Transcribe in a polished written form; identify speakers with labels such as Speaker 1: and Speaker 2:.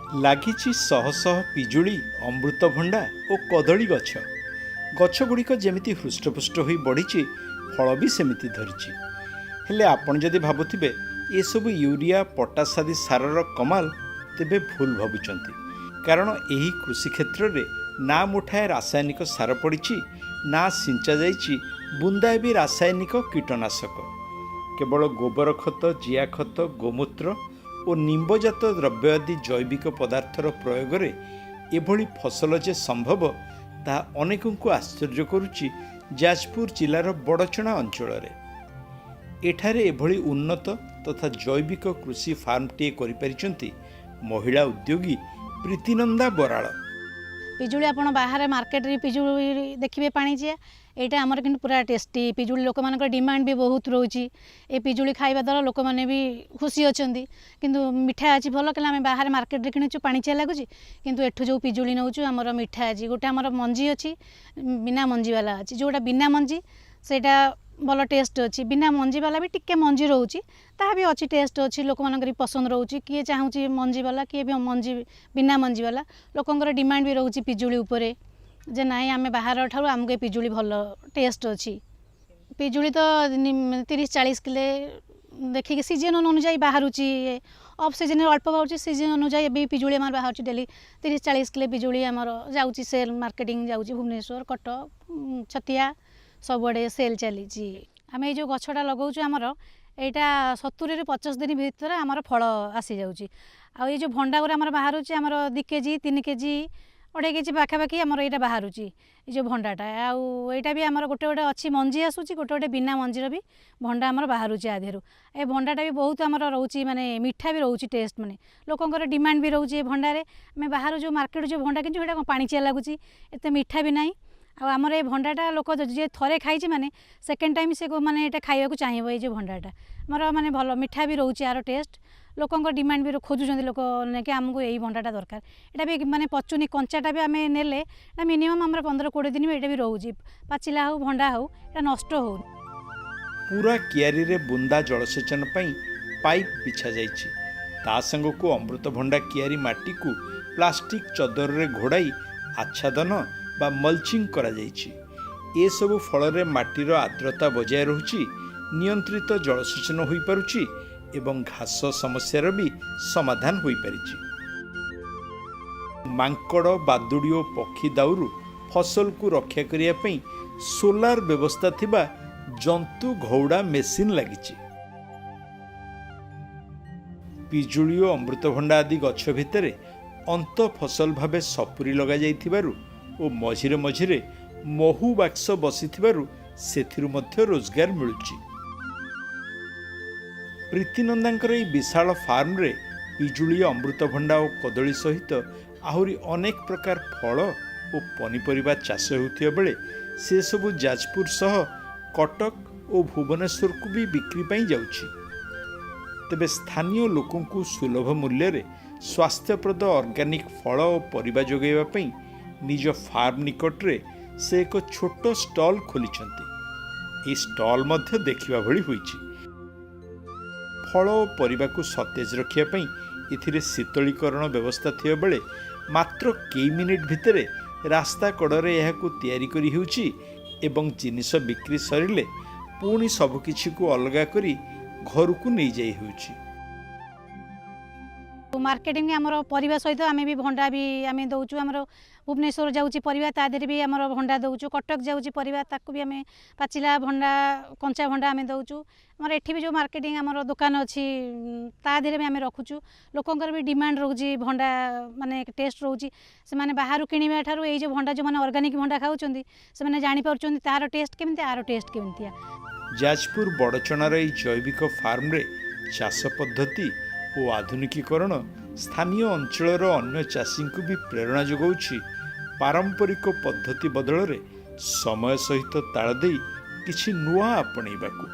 Speaker 1: ଲାଗିଛି ଶହ ଶହ ପିଜୁଳି, ଅମୃତଭଣ୍ଡା ଓ କଦଳୀ ଗଛ। ଗଛଗୁଡ଼ିକ ଯେମିତି ହୃଷ୍ଟପୁଷ୍ଟ ହୋଇ ବଢ଼ିଛି, ଫଳ ବି ସେମିତି ଧରିଛି। ହେଲେ ଆପଣ ଯଦି ଭାବୁଥିବେ ଏସବୁ ୟୁରିଆ, ପଟାସ ଆଦି ସାରର କମାଲ, ତେବେ ଭୁଲ ଭାବୁଛନ୍ତି। କାରଣ ଏହି କୃଷି କ୍ଷେତ୍ରରେ ନା ମୁଠାଏ ରାସାୟନିକ ସାର ପଡ଼ିଛି, ନା ସିଞ୍ଚା ଯାଇଛି ବୁନ୍ଦାଏ ବି ରାସାୟନିକ କୀଟନାଶକ। କେବଳ ଗୋବର ଖତ, ଜିଆ ଖତ, ଗୋମୂତ୍ର ଓ ନିମ୍ବଜାତ ଦ୍ରବ୍ୟ ଆଦି ଜୈବିକ ପଦାର୍ଥର ପ୍ରୟୋଗରେ ଏଭଳି ଫସଲ ଯେ ସମ୍ଭବ, ତାହା ଅନେକଙ୍କୁ ଆଶ୍ଚର୍ଯ୍ୟ କରୁଛି। ଯାଜପୁର ଜିଲ୍ଲାର ବଡ଼ଚଣା ଅଞ୍ଚଳରେ ଏଠାରେ ଏଭଳି ଉନ୍ନତ ତଥା ଜୈବିକ କୃଷି ଫାର୍ମଟିଏ କରିପାରିଛନ୍ତି ମହିଳା ଉଦ୍ୟୋଗୀ ପ୍ରୀତିନନ୍ଦା ବରାଳ।
Speaker 2: ପିଜୁଳି ଆପଣ ବାହାରେ ମାର୍କେଟରେ ପିଜୁଳି ଦେଖିବେ ପାଣିଚିଆ, ଏଇଟା ଆମର କିନ୍ତୁ ପୁରା ଟେଷ୍ଟି ପିଜୁଳି। ଲୋକମାନଙ୍କର ଡିମାଣ୍ଡ ବି ବହୁତ ରହୁଛି। ଏ ପିଜୁଳି ଖାଇବା ଦ୍ୱାରା ଲୋକମାନେ ବି ଖୁସି ଅଛନ୍ତି। କିନ୍ତୁ ମିଠା ଅଛି ଭଲ। କାରଣ ଆମେ ବାହାରେ ମାର୍କେଟରେ କିଣୁଛୁ, ପାଣିଚିଆ ଲାଗୁଛି। କିନ୍ତୁ ଏଠୁ ଯେଉଁ ପିଜୁଳି ନେଉଛୁ, ଆମର ମିଠା ଅଛି। ଗୋଟେ ଆମର ମଞ୍ଜି ଅଛି, ବିନା ମଞ୍ଜି ବାଲା ଅଛି। ଯେଉଁଟା ବିନା ମଞ୍ଜି, ସେଇଟା ଭଲ ଟେଷ୍ଟ ଅଛି। ବିନା ମଞ୍ଜି ବାଲା ବି ଟିକେ ମଞ୍ଜି ରହୁଛି, ତାହା ବି ଅଛି, ଟେଷ୍ଟ ଅଛି, ଲୋକମାନଙ୍କର ବି ପସନ୍ଦ ରହୁଛି। କିଏ ଚାହୁଁଛି ମଞ୍ଜି ବାଲା, କିଏ ବି ମଞ୍ଜି ବିନା ମଞ୍ଜି ବାଲା। ଲୋକଙ୍କର ଡିମାଣ୍ଡ ବି ରହୁଛି ପିଜୁଳି ଉପରେ ଯେ ନାଇଁ, ଆମେ ବାହାର ଠାରୁ ଆମକୁ ଏ ପିଜୁଳି ଭଲ ଟେଷ୍ଟ ଅଛି। ପିଜୁଳି ତ 30-40 କିଲୋ ଦେଖିକି ସିଜନ୍ ଅନୁଯାୟୀ ବାହାରୁଛି। ଅଫ୍ ସିଜନ୍ରେ ଅଳ୍ପ ବାହାରୁଛି, ସିଜନ୍ ଅନୁଯାୟୀ ଏବେ ବି ପିଜୁଳି ଆମର ବାହାରୁଛି। ଡେଲି 30-40 କିଲୋ ପିଜୁଳି ଆମର ଯାଉଛି, ସେଲ୍ ମାର୍କେଟିଂ ଯାଉଛି। ଭୁବନେଶ୍ୱର, କଟକ, ଛତିଆ ସବୁଆଡ଼େ ସେଲ୍ ଚାଲିଛି। ଆମେ ଏଇ ଯେଉଁ ଗଛଟା ଲଗାଉଛୁ ଆମର, ଏଇଟା 70ରୁ 50 ଦିନ ଭିତରେ ଆମର ଫଳ ଆସିଯାଉଛି। ଆଉ ଏଇ ଯେଉଁ ଭଣ୍ଡା ଗୁରା ଆମର ବାହାରୁଛି, ଆମର 2 କେଜି, 3 କେଜି, 2.5 କେଜି ପାଖାପାଖି ଆମର ଏଇଟା ବାହାରୁଛି, ଏଇ ଯେଉଁ ଭଣ୍ଡାଟା। ଆଉ ଏଇଟା ବି ଆମର ଗୋଟେ ଗୋଟେ ଅଛି ମଞ୍ଜି ଆସୁଛି, ଗୋଟେ ଗୋଟେ ବିନା ମଞ୍ଜିର ବି ଭଣ୍ଡା ଆମର ବାହାରୁଛି ଆ ଦେହରୁ। ଏ ଭଣ୍ଡାଟା ବି ବହୁତ ଆମର ରହୁଛି, ମାନେ ମିଠା ବି ରହୁଛି ଟେଷ୍ଟ, ମାନେ ଲୋକଙ୍କର ଡିମାଣ୍ଡ ବି ରହୁଛି ଏ ଭଣ୍ଡାରେ। ଆମେ ବାହାରୁ ଯେଉଁ ମାର୍କେଟ ଯେଉଁ ଭଣ୍ଡା କିଣୁଛୁ, ସେଇଟା କ'ଣ ପାଣିଚିଆ ଲାଗୁଛି, ଏତେ ମିଠା ବି ନାହିଁ। ଆଉ ଆମର ଏ ଭଣ୍ଡାଟା ଲୋକ ଯିଏ ଥରେ ଖାଇଛି, ମାନେ ସେକେଣ୍ଡ ଟାଇମ୍ ସେ ମାନେ ଏଇଟା ଖାଇବାକୁ ଚାହିଁବ। ଏଇ ଯେଉଁ ଭଣ୍ଡାଟା ଆମର ମାନେ ଭଲ ମିଠା ବି ରହୁଛି ଆର ଟେଷ୍ଟ, ଲୋକଙ୍କ ଡିମାଣ୍ଡ ବି ଖୋଜୁଛନ୍ତି ଲୋକ କି ଆମକୁ ଏଇ ଭଣ୍ଡାଟା ଦରକାର। ଏଇଟା ବି ମାନେ ପଚୁନି। କଞ୍ଚାଟା ବି ଆମେ ନେଲେ ଏଇଟା ମିନିମମ୍ ଆମର 15-20 ଦିନ ବି ଏଇଟା ବି ରହୁଛି। ପାଚିଲା ହଉ, ଭଣ୍ଡା ହଉ, ଏଇଟା ନଷ୍ଟ ହେଉନି।
Speaker 1: ପୁରା କିଆରିରେ ବୁନ୍ଦା ଜଳସେଚନ ପାଇଁ ପାଇପ୍ ବିଛାଯାଇଛି। ତା ସାଙ୍ଗକୁ ଅମୃତଭଣ୍ଡା କିଆରି ମାଟିକୁ ପ୍ଲାଷ୍ଟିକ୍ ଚଦରରେ ଘୋଡ଼ାଇ ଆଚ୍ଛାଦନ ବା ମଲ୍ଚିଂ କରାଯାଇଛି। ଏସବୁ ଫଳରେ ମାଟିର ଆର୍ଦ୍ରତା ବଜାୟ ରହୁଛି, ନିୟନ୍ତ୍ରିତ ଜଳସେଚନ ହୋଇପାରୁଛି ଏବଂ ଘାସ ସମସ୍ୟାର ବି ସମାଧାନ ହୋଇପାରିଛି। ମାଙ୍କଡ଼, ବାଦୁଡ଼ି ଓ ପକ୍ଷୀ ଦାଉରୁ ଫସଲକୁ ରକ୍ଷା କରିବା ପାଇଁ ସୋଲାର ବ୍ୟବସ୍ଥା ଥିବା ଜନ୍ତୁ ଘଉଡ଼ା ମେସିନ୍ ଲାଗିଛି। ପିଜୁଳି ଓ ଅମୃତଭଣ୍ଡା ଆଦି ଗଛ ଭିତରେ ଅନ୍ତ ଫସଲ ଭାବେ ସପୁରୀ ଲଗାଯାଇଥିବାରୁ ଓ ମଝିରେ ମଝିରେ ମହୁ ବାକ୍ସ ବସିଥିବାରୁ ସେଥିରୁ ମଧ୍ୟ ରୋଜଗାର ମିଳୁଛି। ପ୍ରୀତିନନ୍ଦାଙ୍କର ଏହି ବିଶାଳ ଫାର୍ମରେ ପିଜୁଳି, ଅମୃତଭଣ୍ଡା ଓ କଦଳୀ ସହିତ ଆହୁରି ଅନେକ ପ୍ରକାର ଫଳ ଓ ପନିପରିବା ଚାଷ ହେଉଥିବା ବେଳେ ସେସବୁ ଯାଜପୁର ସହ କଟକ ଓ ଭୁବନେଶ୍ୱରକୁ ବି ବିକ୍ରି ପାଇଁ ଯାଉଛି। ତେବେ ସ୍ଥାନୀୟ ଲୋକଙ୍କୁ ସୁଲଭ ମୂଲ୍ୟରେ ସ୍ୱାସ୍ଥ୍ୟପ୍ରଦ ଅର୍ଗାନିକ୍ ଫଳ ଓ ପରିବା ଯୋଗାଇବା ପାଇଁ ନିଜ ଫାର୍ମ ନିକଟରେ ସେ ଏକ ଛୋଟ ଷ୍ଟଲ୍ ଖୋଲିଛନ୍ତି। ଏହି ଷ୍ଟଲ୍ ମଧ୍ୟ ଦେଖିବା ଭଳି ହୋଇଛି। ଫଳ ଓ ପରିବାକୁ ସତେଜ ରଖିବା ପାଇଁ ଏଥିରେ ଶୀତଳୀକରଣ ବ୍ୟବସ୍ଥା ଥିବା ବେଳେ ମାତ୍ର କେଇ ମିନିଟ୍ ଭିତରେ ରାସ୍ତା କଡ଼ରେ ଏହାକୁ ତିଆରି କରି ହେଉଛି ଏବଂ ଜିନିଷ ବିକ୍ରି ସରିଲେ ପୁଣି ସବୁକିଛିକୁ ଅଲଗା କରି ଘରକୁ ନେଇଯାଇ ହେଉଛି।
Speaker 2: ମାର୍କେଟିଂ ଆମର ପରିବା ସହିତ ଆମେ ବି ଭଣ୍ଡା ବି ଆମେ ଦେଉଛୁ। ଆମର ଭୁବନେଶ୍ୱର ଯାଉଛି ପରିବା, ତା ଦେହରେ ବି ଆମର ଭଣ୍ଡା ଦେଉଛୁ। କଟକ ଯାଉଛି ପରିବା, ତାକୁ ବି ଆମେ ପାଚିଲା ଭଣ୍ଡା, କଞ୍ଚା ଭଣ୍ଡା ଆମେ ଦେଉଛୁ। ଆମର ଏଠି ବି ଯେଉଁ ମାର୍କେଟିଂ ଆମର ଦୋକାନ ଅଛି, ତା ଦେହରେ ବି ଆମେ ରଖୁଛୁ। ଲୋକଙ୍କର ବି ଡିମାଣ୍ଡ ରହୁଛି ଭଣ୍ଡା, ମାନେ ଟେଷ୍ଟ ରହୁଛି। ସେମାନେ ବାହାରୁ କିଣିବା ଠାରୁ ଏଇ ଯେଉଁ ଭଣ୍ଡା, ଯେଉଁମାନେ ଅର୍ଗାନିକ୍ ଭଣ୍ଡା ଖାଉଛନ୍ତି, ସେମାନେ ଜାଣିପାରୁଛନ୍ତି ତାର ଟେଷ୍ଟ କେମିତି, ଆର ଟେଷ୍ଟ କେମିତିଆ।
Speaker 1: ଯାଜପୁର ବଡ଼ଚଣାର ଏହି ଜୈବିକ ଫାର୍ମରେ ଚାଷ ପଦ୍ଧତି ଓ ଆଧୁନିକୀକରଣ ସ୍ଥାନୀୟ ଅଞ୍ଚଳର ଅନ୍ୟ ଚାଷୀଙ୍କୁ ବି ପ୍ରେରଣା ଯୋଗାଉଛି, ପାରମ୍ପରିକ ପଦ୍ଧତି ବଦଳରେ ସମୟ ସହିତ ତାଳ ଦେଇ କିଛି ନୂଆ ଆପଣେଇବାକୁ।